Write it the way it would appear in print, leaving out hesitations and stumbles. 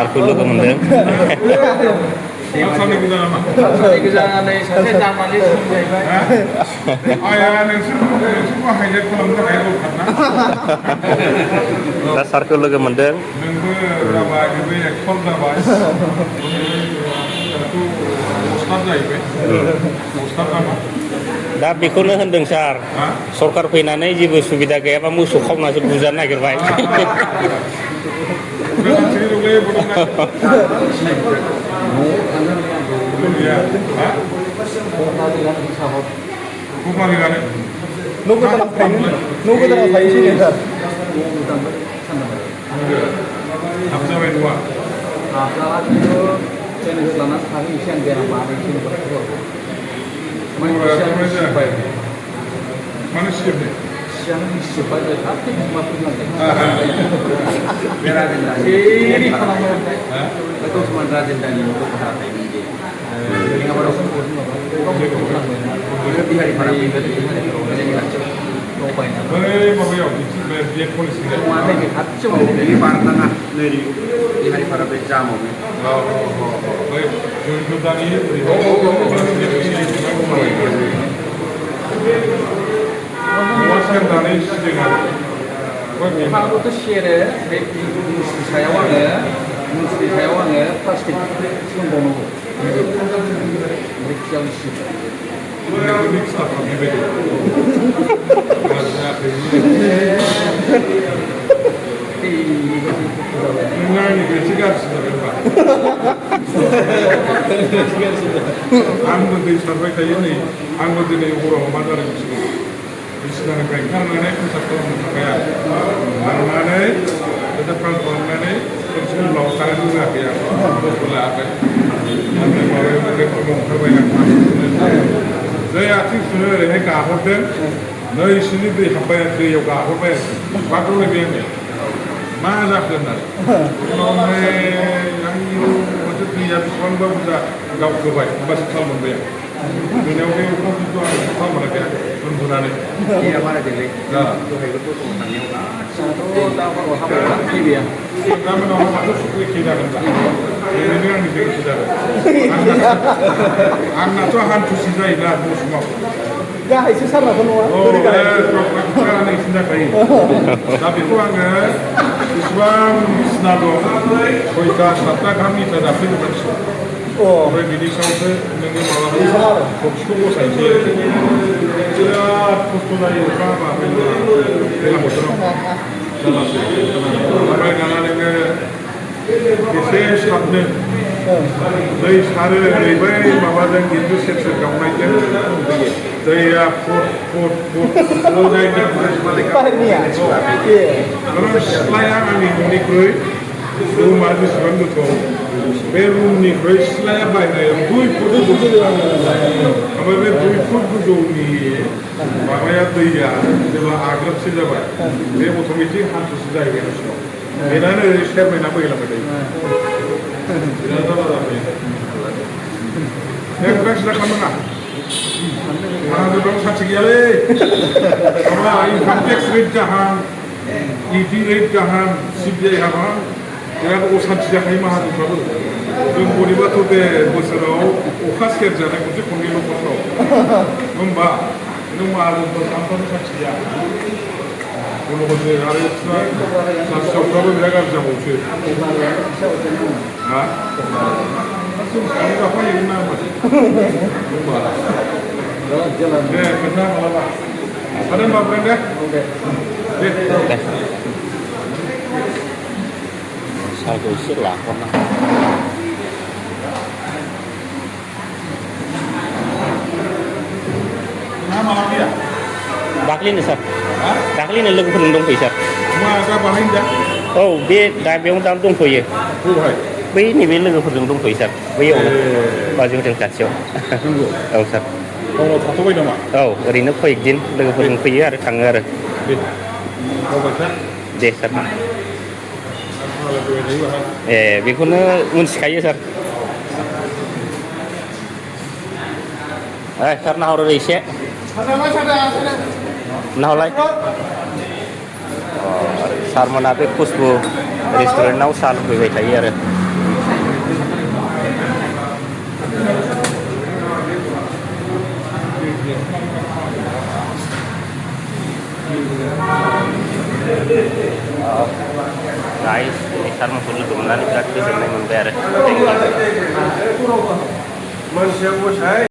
सारखौ लोगो मोनदों आसामनि गोजा नामा? आसामनि गोजानै सासे जार्माननि सुबुं जाहैबाय। आया नोंसोरखौ हाइलाइट खालामनो थाखाय दरखारना? दा सारखौ लोगो मोनदों नोंबो जाबाय नोंबो एक्टर जाबाय अस्ताद जाहैबाय अस्ताद नामा? दा बेखौनो होनदों सार सरखार फैनानै जेबो सुबिदा गैयाबा मोसौ खावनासो बुजानो नागिरबाय न' गोदानाव थायोसै सार हाबजाबाय न'आ मानो सिजोबनो माबायाव BEd policy Hari-hari bed jamu. Kalau itu share saya wangi plastik sembongo. Mereka Nggak juga sebenarnya Pak. Anggo di survei kayak ini, anggo di orang mana dari sini. Bisa dengan karena ini kita perlu kayak mana kita perlu mana terus melakukan juga ya. Betul apa? Nanti kalau kita ngomong terbanyak saya aktif sebenarnya kahorten, nih sini di apa yang dia kahorten, waktu lagi ni. Mana benar? Kalau yang itu macam dia biswan baru dah gak kebaik, masih sama dia. Dunia ini pun itu sama mereka, menurut Iya mana jadi? Nah, Itu hari itu tentangnya satu tahun apa lagi dia? kami nama satu suku kita kan, ini yang disebut saudara. Anak tu hantu sisa ini lah semua. Ya, itu salah semua. Oh, sekarang ini sudah baik. Tapi tu angga, Islam senado, kita satu kami tidak perlu bersih. Oh, Orang ini sampai dengan malam kostum saja. Dia kostum lagi apa? Bela motor. Orang yang ada kisah sabne, dari sehari dari bayi mama dan itu sektor kaumnya dari port, dari Pak ini ya. terus layangan ini kroy, rumah itu sebenarnya tu, bedroom ni kroy layangan bayar, dua puluh ni, mama ya tu ya, jemaah agrab sih jemaah, dia otomatis hantu sudah ini semua. Ini ada share mana boleh lah betul. Ini ada apa ni? Yang best dah kamu nak? Mana tu dong satu sekali. Kalau income tax rate jahan, ET rate jahan, CPI jahan, jangan urusan sejak ini mah tu baru. Jom boleh tu deh bosrau, ukas kerja nak mesti kunci lo bosrau. Nombak, nombak tu sampai satu sekali. Kalau boleh hari itu, kalau berjaga jam uci. Ah? Kamu apa yang nama? Nombak. Benar malah. Ada Mbak Brenda? Oke. Satu istilah pernah Nama lagi ya? Dakli nih sar Dakli nih लोगो फोरजों दंफैयो sar मा बाहाय दा? औ बे दा बेयाव दा दंफैयो बहाय? बै नैबे लोगोफोरजों दंफैयो sar बैयावनो बाजै खाथियाव नंगौ औ sar गावनाव थाथ'बाय नामा? औ ओरैनो कयेक दिन लोगोफोरजों फैयो आरो थाङो आरो दे गावबाय था दे sar ए बेखौनो मिथिखायो sar sar नाहर एसे नाहरलाय सारमोना बे खुसबु रेस्टुरेन्टआव साहा लोंफैबाय थायो आरो Guys, ini sarung logo menarik, birat gozoननाय मोनबाय आरो मोनसे